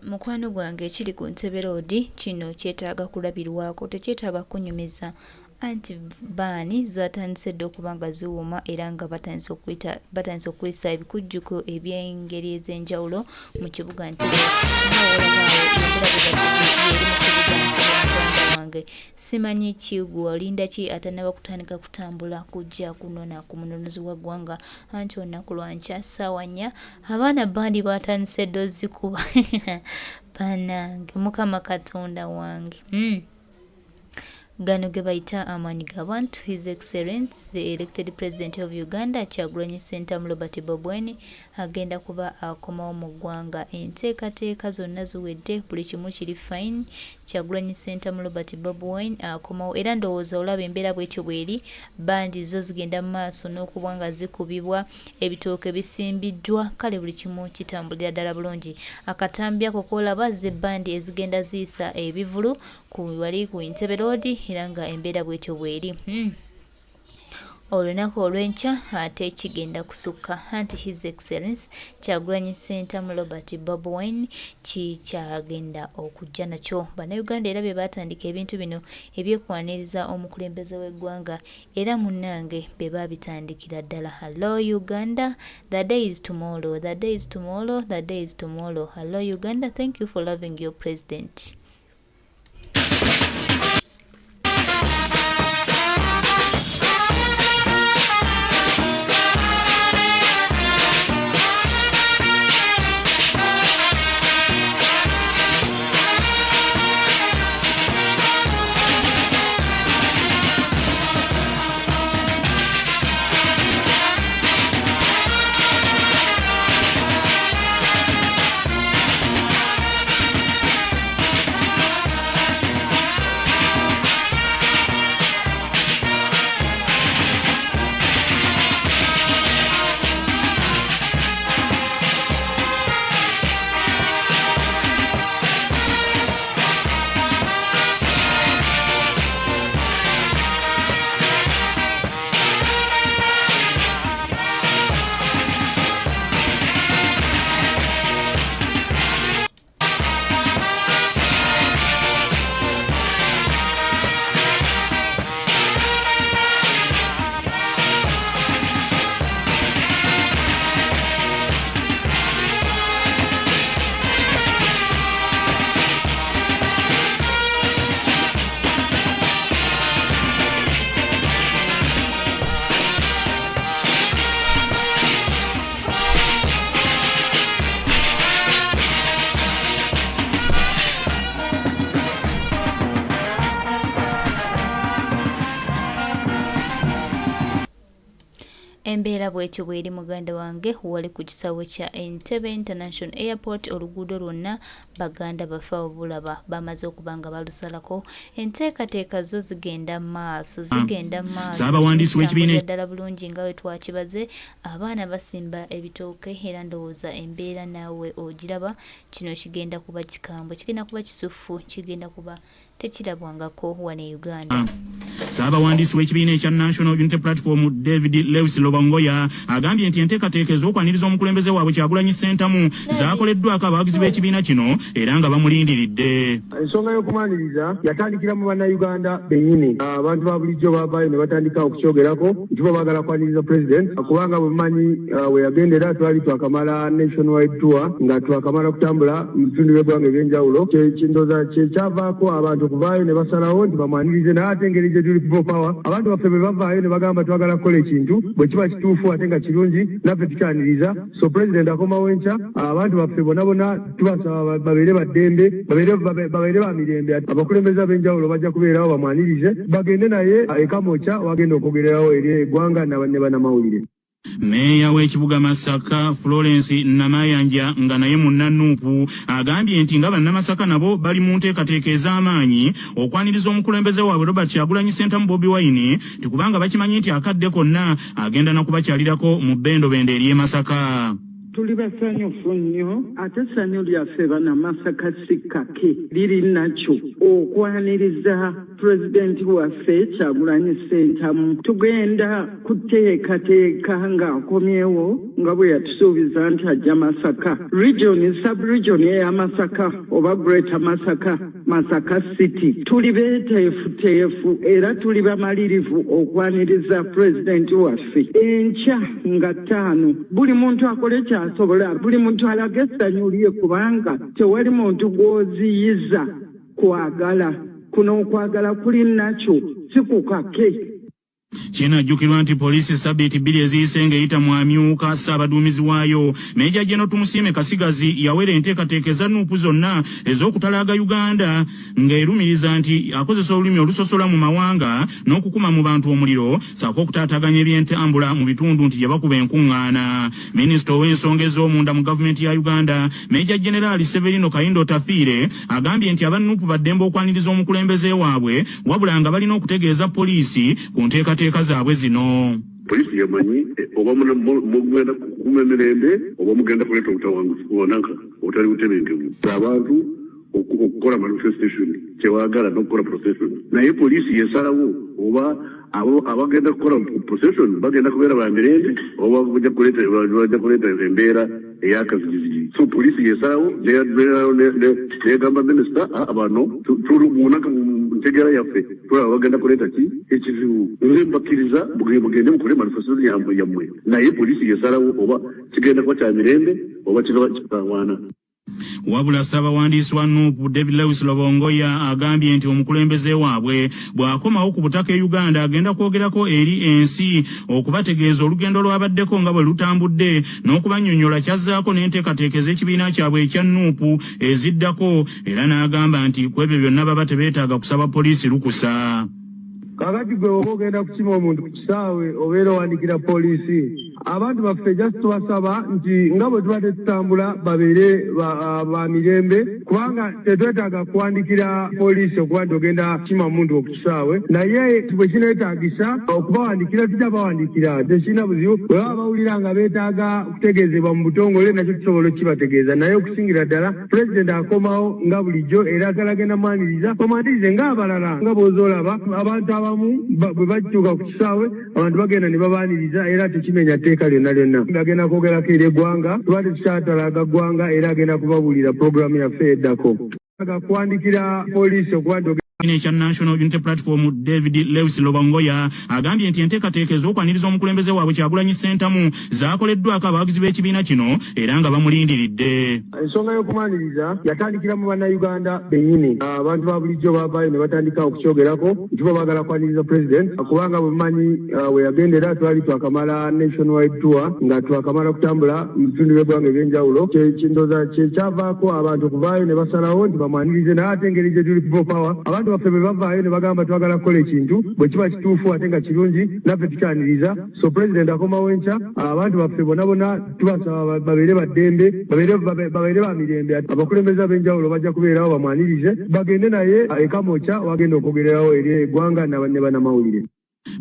Mukwano gwange ekiri ku Ntebe Road kino kyetaaga kulabirwako tekyetaaga kukunyumiza anti bbaani zaatandise dda okuba nga ziwuuma era nga batandise okuyita batandise okuyisa ebikujjuko eby'engeri ez'enjawulo mu kibuga Ntebe nga w'olaba awo embeera bwe batyo y'eri mu kibuga Ntebe muganda wange. Simanyi ki gwe olinda ki atannaba kutandika kutambula kujja kunona ku mununuzi wa ggwanga anti olunaku lwa nkya ssaawa nnya Abaana bandi batandise dda ozikuba banange mukama katonda wange mm. Gano ge bayita amaanyi g'abantu. His Excellence the elected president of Uganda Kyagulanyi Ssentamu Robert Bobi Wine agenda kuba akomawo mu ggwanga. Enteekateeka zonna ziwedde, buli kimu kiri fine. Kyagulanyi Ssentamu Robert Bobi Wine akomawo era ndowooza olaba embeera bwetyo bweri, bandi zo zigenda mu maaso n'okuba nga zikubibwa. Ebitooke bisimbiddwa kale buli kimu kitambulira ddala bulungi. Akatambi ako k'olaba ze bbandi ezigenda ziyisa ebivvulu ku wali ku Entebbe Road era nga embeera bw'etyo bw'eri. Hmm. Olunaku olw'enkya ate kigenda kusukka anti His Excellence Kyagulanyi Ssentamu Robert Bobi Wine kikyagenda okujja nakyo. Bannayuganda era be baatandika ebintu bino eby'okwaniriza omukulembeze w'eggwanga Era munange bebabitandikira ddala hallo Uganda the day is tomorrow the day is tomorrow the day is tomorrow hallo Uganda thank you for loving your president. Embeera bwetyo bweri muganda wange wali ku kisaawe kya Entebbe International Airport oluguudo lwonna baganda baffe abo bulaba bamaze okuba nga balusalako enteekateeka zo zigenda maaso zigenda maaso Ssaabawandiisi w'ekibiina ddala bulungi nga bwe twakibaze abaana basimba ebitooke era ndowooza embeera naawe ogiraba kino kigenda kuba kikambwe kigenda kuba kisuffu kigenda kuba tekirabwangako wano e Uganda. Ssaabawandiisi w'ekibiina ekya National Unity Platform David Lewis Lobongoya agambye nti enteekateeka ez'okwaniriza omukulembeze waabwe Kyagulanyi Ssentamu zaakoleddwako abawagizi b'ekibiina kino era nga bamulindiridde. Ensonga y'okumwaniriza yatandikira mu Bannayuganda bennyini. Abantu ba bulijjo baavaayo ne batandika okukyogerako nti bo baagala kwaniriza Pulezidenti kubanga bwe mumanyi we yagendera twali twakamala nationwide tour nga twakamala kutambula mu bitundu by'eggwanga eby'enjawulo. Ndowooza kye kyavaako abantu okuvaayo ne basalawo nti bamwanirize naye ate engeri gye tuli people power abantu baffe bwe bavaayo ne bagamba twagala kukola ekintu bwe kiba kituufu ate nga kirungi naffe tukyaniriza. So Pulezidenti akomawo enkya abantu baffe bona bona tubasaba babeere baddembe babeere ba mirembe abakulembeze ab'enjawulo bajja kubeerawo bamwanirize bagende naye e Kamwokya wagenda okwogererawo eri eggwanga ne bannamawulire. Meeya w'ekibuga Masaka Florence Namayanja nga naye munna Nup agambye nti nga bannamasaka nabo bali mu nteekateeka ez'amaanyi okwaniriza omukulembeze waabwe Robert Kyagulanyi Ssentamu Bobi Wine nti kubanga bakimanyi nti akadde konna agenda na kubakyalirako mu bbendobendo ery'e Masaka. Tuli basanyufu nnyo, ate essanyu lyaffe Bannamasaka si kkake, liri nakyo okwaniriza Pulezidenti waffe Kyagulanyi Ssentamu. Tugenda kuteekateeka ng'akomyewo nga bwe yatusuubiza nti ajja Masaka region, sub region eya Masaka oba Greater Masaka, Masaka City. Tuli beeteefuteefu era tuli bamalirivu okwaniriza Pulezidenti waffe enkya nga 5. Buli muntu akole kyasobola, buli muntu alage essanyu lye, kubanga tewali muntu gw'oziyiza kwagala. Kuno okwagala kuli nakyo, si kukake. Kinajjukirwa nti poliisi sabbiiti 2 eziyise ng'eyita mu amyuka ssaabaduumizi waayo Meeja General Tumusiime Kasigazi yawera enteekateeka eza Nuupu zonna ez'okutalaaga Uganda, ng'erumiriza nti akozesa olulimi olusosola mu mawanga n'okukuma mu bantu omuliro, ssaako okutaataaganya ebyentambula mu bitundu nti gye bakuba enkuŋŋaana. Minisita ow'ensonga ez'omunda mu gavumenti ya Uganda, Meeja Generali Severino Kahinda Otafiire, agambye nti aba Nuupu baddembe okwaniriza omukulembeze waabwe, wabula nga balina okutegeeza poliisi ku nteekateeka zaabwe zino. Poliisi yamanyi oba mugenda kukuuma emirembe oba mugenda kuleeta obutawanguzi bonanka obutali butebenkevu. Abantu okukola manifestation kyewagala n'okukola procession, naye poliisi yesalawo oba abo abagenda kukola procession bagenda kubeera ba mirembe oba bajja kuleeta embeera eyakazigizigi. So poliisi yesalawo negamba minisita, bano munaka ntegeera yaffe tulaba bagenda kuleeta ki ekizibu, nze mbakkiriza mugende mukole manifestation yammwe, naye poliisi yesalawo oba kigenda kuba kya mirembe oba kigaba kitawaana. Wabula ssaabawandiisi wa Nuupu David Lewis Lobongoya agambye nti omukulembeze waabwe bw'akomawo ku butaka e Uganda agenda kwogerako eri ensi okubategeeza olugendo lw'abaddeko nga bwe lutambudde n'okubannyonnyola kyazzaako n'enteekateeka ez'ekibiina kyabwe ekya Nuupu eziddako, era n'agamba nti ku ebyo byonna baba tebeetaaga kusaba poliisi lukusa. Kakati gwe oba ogenda kukima omuntu ku kisaawe obeera owandikira poliisi? Abantu baffe just tubasaba nti nga bwe tubadde tutambula babeere ba mirembe, kubanga tetwetaaga kuwandikira poliisi okuba nti ogenda kukima muntu ku kisaawe, naye bwe kineetaagisa okubawandikira tujja bawandikira, tekirina buzibu. Bwe baba bawulira nga beetaaga kutegeezebwa mu butongole, nakyo tusobola okukibategeeza, naye okusingira ddala Pulezidenti akomawo nga bulijjo era agala mwaniriza, bamwanirize ng'abalala, nga bw'ozoolaba abantu abamu bwe batuuka ku kisaawe abantu bagenda ne babaaniriza, era tekimenya tteeka lyonna lyonna. Agenda kwogerako eri eggwanga, tuba tetukyatalaaga ggwanga, era agenda kubabuulira puroguramu yaffe eddako. Kuwandikira poliisi okuba nti ekya National Unity Platform David Lewis Lobongoya agambye nti enteekateeka ez'okwaniriza omukulembeze waabwe Kyagulanyi Ssentamu zaakoleddwako abawagizi b'ekibiina kino era nga bamulindiridde. Ensonga y'okumwaniriza yatandikira mu Bannayuganda bennyini. Abantu ba bulijjo bavaayo ne batandika okukyogerako nti bo baagala kwaniriza President, kubanga bwe mumanyi we yagendera twali twakamala nationwide tour, nga twakamala kutambula mu bitundu by'eggwanga ebyenjawulo. Ndowooza kyekyavaako abantu okuvaayo ne basalawo nti bamwanirize, naye ate engeri gye tuli people power, abantu baffe bwe bavaayo ne bagamba twagala kukola ekintu, bwe kiba kituufu ate nga kirungi, naffe tukyaniriza. So President akomawo enkya, abantu baffe bonna bonna tubasaba babeere baddembe, babeere ba mirembe. Abakulembeze ab'enjawulo bajja kubeerawo bamwanirize, bagende naye e Kamwokya wagenda okwogererawo eri eggwanga ne bannamawulire.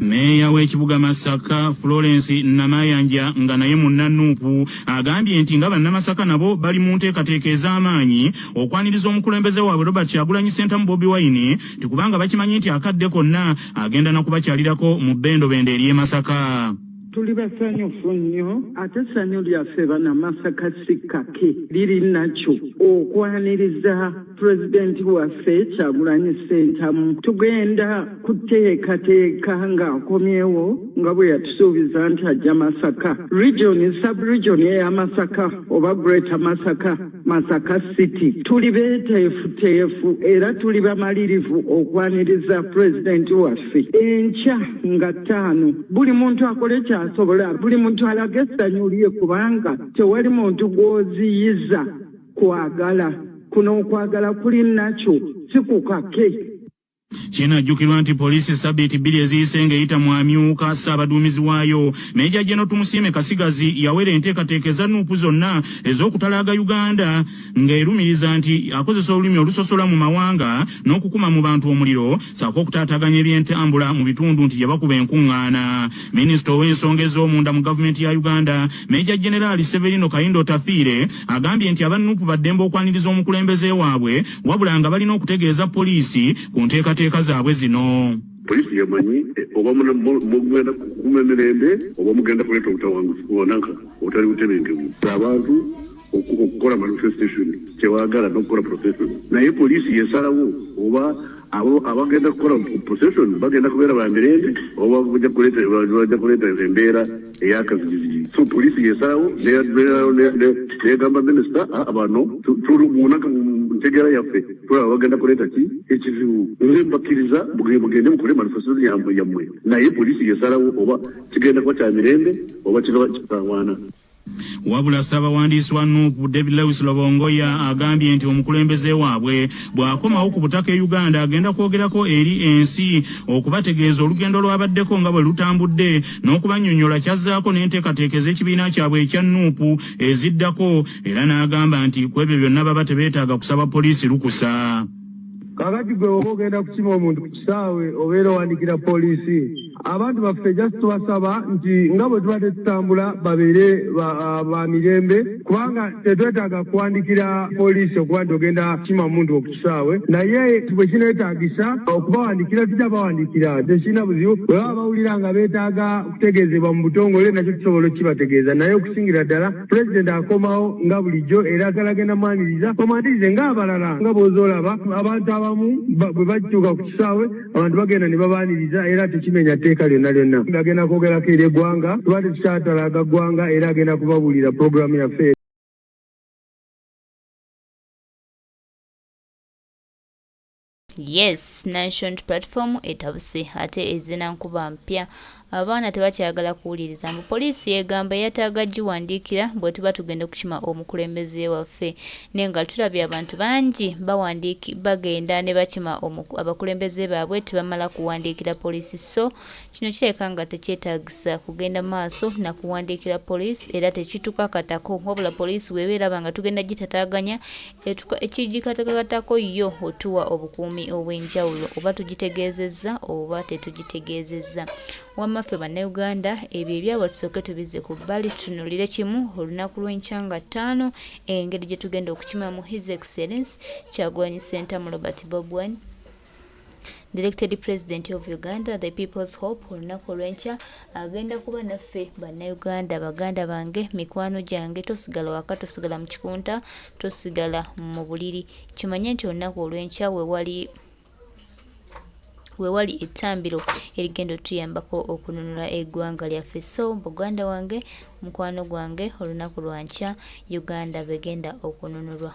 Meeya w'ekibuga Masaka Florence Namayanja nga naye munnanuupu agambye nti nga Bannamasaka nabo bali mu nteekateeka ez'amaanyi okwaniriza omukulembeze waabwe Robert Kyagulanyi Ssentamu Bobi Wine, nti kubanga bakimanyi nti akadde konna agenda na kubakyalirako mu bbendobendo ery'e Masaka. Tuli basanyufu nnyo, ate essanyu lyaffe Bannamasaka si kkake, liri nakyo okwaniriza Pulezidenti waffe Kyagulanyi Ssentamu. Tugenda kuteekateeka ng'akomyewo nga bwe yatusuubiza nti ajja Masaka region, sub region eya Masaka oba Greater Masaka, Masaka City. Tuli beeteefuteefu era tuli bamalirivu okwaniriza Pulezidenti waffe enkya nga 5. Buli muntu akole kyasobola, buli muntu alage essanyu lye, kubanga tewali muntu gw'oziyiza kwagala. Kuno okwagala kuli nakyo, si kukake. Kinajjukirwa nti poliisi sabbiiti 2 eziyise ng'eyita mu amyuka ssaabaduumizi waayo Meeja Jeno Tumusiime Kasigazi yawera enteekateeka eza Nuupu zonna ez'okutalaaga Uganda ng'erumiriza nti akozesa olulimi olusosola mu mawanga n'okukuma mu bantu omuliro ssaako okutaataaganya ebyentambula mu bitundu nti gye bakuba enkuŋŋaana. Minisita ow'ensonga ez'omunda mu gavumenti ya Uganda, Meeja Jeneraali Severino Kahinda Otafiire agambye nti aba Nuupu baddembe okwaniriza omukulembeze waabwe wabula nga balina okutegeeza poliisi ku nteekateeka zaabwe zino. Poliisi yemanyi oba mugenda kukuuma emirembe oba mugenda kuleeta obutawangufu nanka obutali butebenkevu. Abantu okukola manifestation kyebagala n'okukola procession, naye poliisi yesalawo oba abo abagenda kukola procession bagenda kubeera ba mirembe oba bajja kuleeta embeera ey'akazigizigi. So poliisi yesalawo negamba minisita bano tuli mu ntegeera yaffe tulaba bagenda kuleeta ki ekizibu, nze mbakkiriza mugende mukole manifestation yammwe, naye poliisi yesalawo oba kigenda kuba kya mirembe oba kiba kitawaana. Wabula ssaabawandiisi wa Nuupu David Lewis Lobongoya agambye nti omukulembeze waabwe bw'akomawo ku butaka e Uganda agenda kwogerako eri ensi okubategeeza olugendo lw'abaddeko nga bwe lutambudde n'okubannyonnyola kyazzaako n'enteekateeka ez'ekibiina kyabwe ekya Nuupu eziddako, era n'agamba nti ku ebyo byonna baba tebeetaaga kusaba poliisi lukusa. Kakati gwe oba ogenda kukima omuntu ku kisaawe obeera owandikira poliisi. Abantu baffe just tubasaba nti nga bwe tubadde tutambula babeere ba mirembe, kubanga tetwetaaga kuwandikira poliisi okuba nti ogenda kukima muntu ku kisaawe, naye bwe kineetaagisa okubawandikira tujja bawandikira, tekirina buzibu. Bwe baba bawulira nga beetaaga kutegeezebwa mu butongole nakyo tusobola okukibategeeza, naye okusingira ddala pulezidenti akomawo nga bulijjo era agenda mwaniriza, bamwanirize ng'abalala nga bw'ozoolaba abantu abamu bwe batuuka ku kisaawe abantu bagenda ne babaaniriza, era tekimenya tteeka lyonna lyonna. Agenda kwogerako eri eggwanga, tuba tetukyatalaaga ggwanga, era agenda kubabuulira pulogulaamu yaffe. Yes, Nation Platform etabuse ate ezina nkuba mpya. Abaana tebakyagala kuwuliriza mbu poliisi egamba yetaaga giwandiikira bwe tuba tugenda okukima omukulembeze waffe, naye nga tulabye abantu bangi bagenda ne bakima abakulembeze baabwe tebamala kuwandiikira poliisi. So kino kirabika nga tekyetaagisa kugenda maaso na kuwandiikira poliisi, era tekitukakatako, wabula poliisi bw'eba eraba nga tugenda gitataaganya ekigikatakatako yo otuwa obukuumi obw'enjawulo, oba tugitegeezezza oba tetugitegeezezza. Wamma ffe Bannayuganda ebyo ebyabwe tusooke tubizze ku bbali, tutunuulire kimu olunaku lw'enkya nga 5 engeri gye tugenda okukimamu His Excellence Kyagulanyi Ssentamu Robert Bobi Wine, the elected president of Uganda, the people's hope. Olunaku olw'enkya agenda kuba naffe Bannayuganda, baganda bange, mikwano gyange, tosigala waka, tosigala mu kikunta, tosigala mu buliri. Kimanye nti olunaku olw'enkya wewali ettambiro erigenda otuyambako okununula eggwanga lyaffe. So muganda wange, mukwano gwange, olunaku lwa nkya Uganda begenda okununulwa.